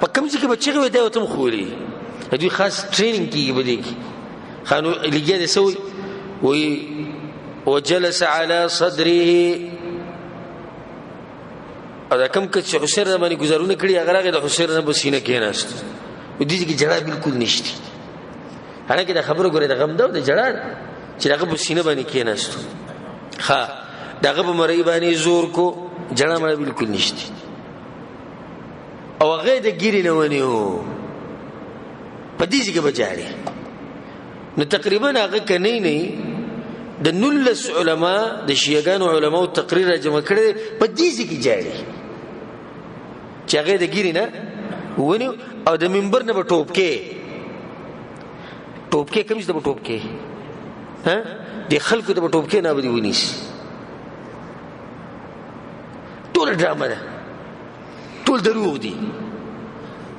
په کوم ځای کې به چیغې وي دا ورته هم ښوولي. دوی خاص ټریننګ کېږي په دې کې. ښه نو لګیا دی څه وایي؟ وایي وجلس على صدره. او دا کوم کس چې حسین رضا باندې ګزارونه کړي هغه راغی د حسین رضا په سینه کېناست. دې ځای کې ژړا بالکل نشته، حالانکه دا خبره ګورې د غم ده او د ژړا ده چې د هغه په سینه باندې کېناست. ښه د هغه په مرۍ باندې زور کو، ژړا مړه بالکل نشته. او هغه د ږیرې نه ونیو، په دې ځای کې به ژاړي. نو تقریبا هغه که نه نه د 19 علما د شیعهګانو علماو تقریر را جمع کړی دی، په دې ځای کې ژاړي چې هغه د ږیرې نه ونیو او د منبر نه به ټوپکې، ټوپکې کوم ځای ته به ټوپکې، ها د خلکو ته به ټوپکې نه به دې ونیسي. ټوله ډرامه ده، ټول دروغ دي.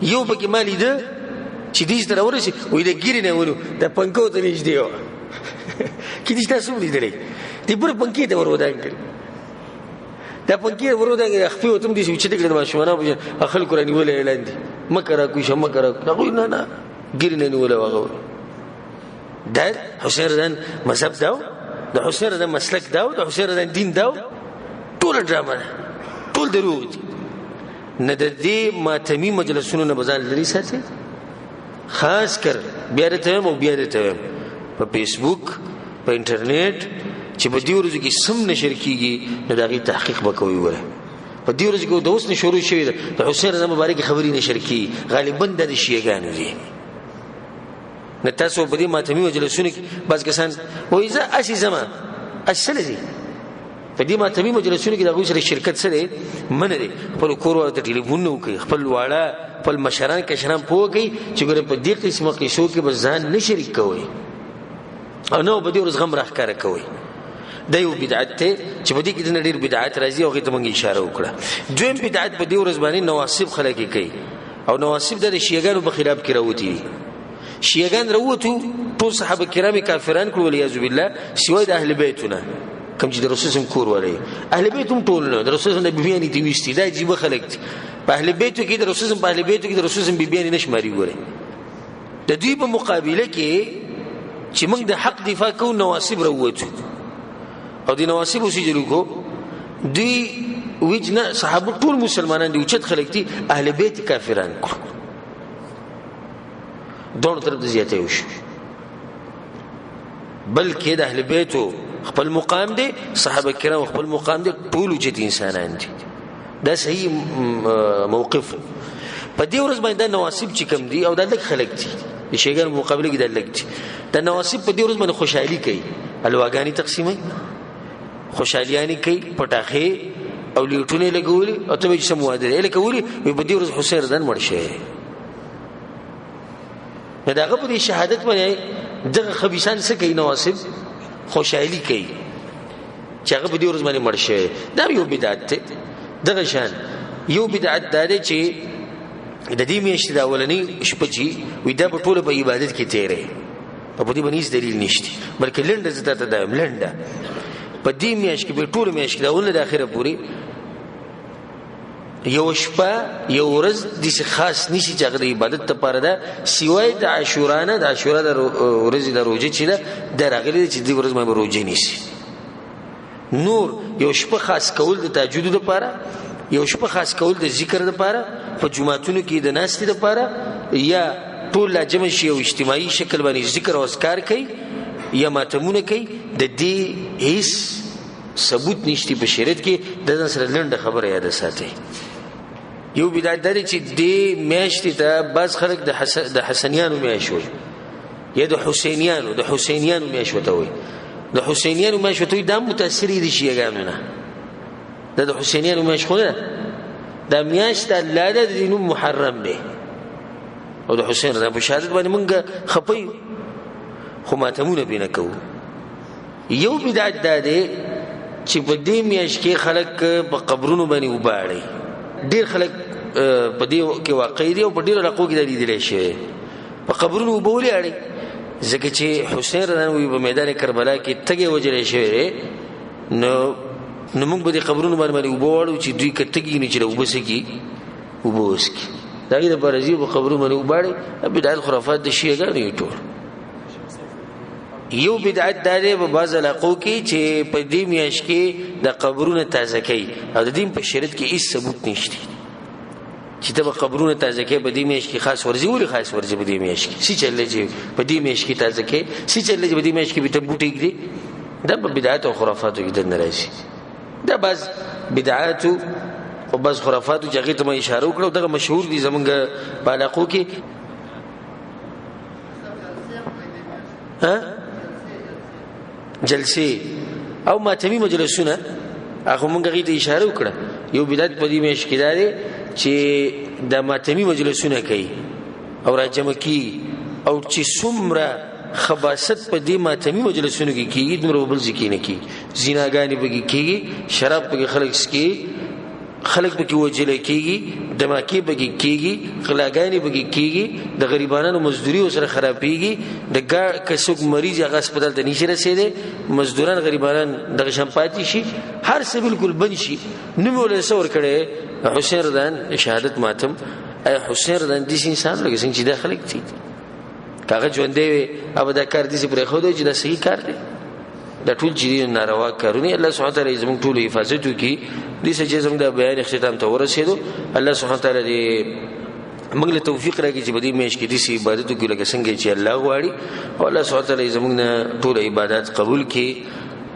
یو پکې ما لیده چې دې ته راورسي وایي د ږیرې نه ونیو، د پنکو ته نږدې وه. کې دې تاسو ولیدلې دې پوره پنکې ته ور ودانګل، دا پنکې ور ودانګل، خپې ورته هم داسې اوچتې کړې د ماشومانو په شان، خلکو رانیولی یې لاندې، مه که راکوشه، مه که راکوشه. هغوی نه نه ږیرې نه نیولی وه. هغه دا حسین رضا مذهب دا و، د حسین رضا مسلک دا و، د حسین رضا دین دا و. ټوله ډرامه ده، ټول دروغ دي. نه د دې ماتمي مجلسونو نه به ځان لرې ساتي، خاص کر بیا درته وایم او بیا درته وایم په فیسبوک په انټرنیټ چې په دې ورځو کې سم نشر کېږي نو د هغې تحقیق به کوئ. وګوره په دې ورځو کې د اوس نه شروع شوې ده، د حسین رضا مبارکې خبرې نشر کېږي، غالبا دا د شیعهګانو دي. نه تاسو په دې ماتمي مجلسونو کې بعض کسان وایي زه هسې ځم، هسې څه لري په دې ماتمي مجلسونو کې د هغوی سره شرکت څه دی منع دی. خپل کور والو ته ټلیفون نه وکړي، خپل واړه خپل مشران کشران پوه کړي چې ګوره په دې قسمه قصو کې به ځان نه شریک کوئ او نه په دې ورځ غم راښکاره کوئ. دا یو بدعت دی چې په دې کې ډېر بدعت راځي او هغې ته موږ اشاره وکړه. دویم بدعت په دې ورځ باندې نواصب خلک یې کوي، او نواصب دا د شیعهګانو په خلاف کې راوتي دي. شیعهګان راووتو ټول صحابه کرام یې کافران کړو والعیاذ بالله، سوای د اهل بیتونه کوم چې د رسول سم کور ولري. اهل بیت هم ټول نه، د رسول سم د بیبیانې ته ویستي، دا عجیبه خلک دي. په اهل بیتو کې د رسول سم په اهل بیتو کې د رسول سم بیبیانې نه شماري. ګورئ د دوی په مقابله کې چې موږ د حق دفاع کوو نواصب راووتو او د نواصب اوسې جلو کو دوی وجنه صحابه ټول مسلمانان دي، اوچت خلک دي، اهل بیت کافران کړو. دواړو طرف ته زیاتی وشو. بلکې د اهل بیتو خپل مقام دی، صحابه کرام خپل مقام دی، ټول اوچت انسانان دي. دا صحیح موقف. په دې ورځ باندې دا نواسب چې کوم دي او دا لږ خلک دي، د شیعهګانو مقابله کې دا لږ دي، دا نواسب په دې ورځ باندې خوشحالي کوي، الواګانې تقسیموي، خوشحالیانې کوي، پټاخې او لیټونه یې لګولي او ته به چې سم واده دی لکه ولي وایي په دې ورځ حسین رضی مړ شوی. نو د هغه په دې شهادت باندې دغه خبیثان څه کوي؟ نواسب خوشحالي کوي چې هغه په دې ورځ باندې مړ شوی. دا یو بدعت دی. دغه شان یو بدعت دا دی چې د دې میاشتې د اولنۍ شپه چې وي دا به ټوله په عبادت کې تېرې، او په دې باندې هېڅ دلیل نشته، بلکې لنډه زه تاته دا وایم، لنډه په دې میاشت کې، په ټوله میاشت کې د اولنې د اخره پورې یو شپه یو ورځ داسې خاص نیسي چې هغه د عبادت لپاره ده، سوای د عاشورا نه. د عاشورا د ورځې د روژې چې ده دا راغلې ده چې دې ورځ باندې به روژه نیسي. نور یو شپه خاص کول د تهجد لپاره، یو شپه خاص کول د ذکر لپاره، په جوماتونو کې د ناستې لپاره، یا ټول لا جمع شي او اجتماعي شکل باندې ذکر او اذکار کوي یا ماتمونه کوي، د دې هیڅ ثبوت نشته په شریعت کې. د ځان سره لنډه خبره یاده ساتئ. یو بدعت دا دی چې دې میاشتې ته بعض خلک د حسنیانو میاشت وایي یا د حسینیانو میاشت ورته وایي. د حسینیانو میاشت ورته وایي، دا متاثرې دي شیعهګانو نه. دا د حسینیانو میاشت خو نه ده، دا میاشت د الله ده، د دې نوم محرم دی. او د حسین رضی په شهادت باندې مونږ خپه یو، خو ماتمونه پرې نه کوو. یو بدعت دا دی چې په دې میاشت کې خلک په قبرونو باندې اوبه اړوي. ډېر خلک په دې کې واقع دي او په ډېرو علاقو کې دا لیدلی شوی. په قبرونو اوبه ولې اړوي؟ ځکه چې حسین رضی الله عنه په میدان کربلا کې تږی وژلی شوی دی، نو موږ به دې قبرونو باندې اوبه واړو چې دوی که تږي نو چې له اوبه څه کړي، اوبه وڅکي. د هغې دپاره ځي په قبرونو باندې اوبه اړوي. بدعت خرافات د شیعهګانو یې ټول. یو بدعت دا دی په بعض علاقو کې چې په دې میاشت کې د قبرونه تازه کوي، او د دې په شریعت کې هیڅ ثبوت نشته چې ته به قبرونه تازه کوې په دې میاشت کې خاص ورځې. ولې خاص ورځې په دې میاشت کې؟ څه چل دی چې په دې میاشت کې تازه کوې؟ څه چل دی چې په دې میاشت کې به ته بوټي ږدې؟ دا په بدعت او خرافاتو کې دننه راځي. دا بعض بدعاتو او بعض خرافاتو چې هغې ته ما اشاره وکړه، دغه مشهور دي زمونږ په علاقو کې. جلسې او ماتمي مجلسونه، هغه مونږ هغې ته اشاره وکړه. یو بدعت په دې میاشت کې دا دی چې د ماتمي مجلسونه کوي او راجمع کېږي، او چې څومره خباست په دې ماتمي مجلسونو کې کېږي دومره په بل ځای کې نه کېږي. زیناګانې پکې کېږي، شراب پکې خلک څکي، خلک پکې وژل کېږي، دماکې پکې کېږي، غلاګانې پکې کېږي، د غریبانو مزدوري ورسره خرابېږي، د که څوک مریض هغه هسپتال ته نشي رسېدی، مزدوران غریبانان دغه شان پاتې شي، هر څه بالکل بند شي. نوم یې ورله څه ورکړی؟ حسین رضی شهادت ماتم. ای حسین رضی داسې انسان لکه څنګه چې دا خلک دي، که هغه ژوندی وي هغه به دا کار داسې پرېښودی چې دا صحیح کار دی. دا ټول چې دي ناروا کارونه، الله سبحانه وتعالی زموږ ټولو حفاظت وکړي. دې څه چې زموږ دا بیان اختتام ته ورسېدو، الله سبحانه وتعالی دې موږ له توفیق راکړي چې په دې میاشت کې داسې عبادت وکړو لکه څنګه چې الله غواړي، او الله سبحانه وتعالی زموږ نه ټول عبادت قبول کړي.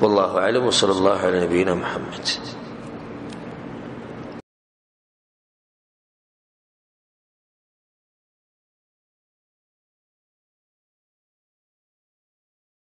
والله اعلم، وصلى الله على نبينا محمد.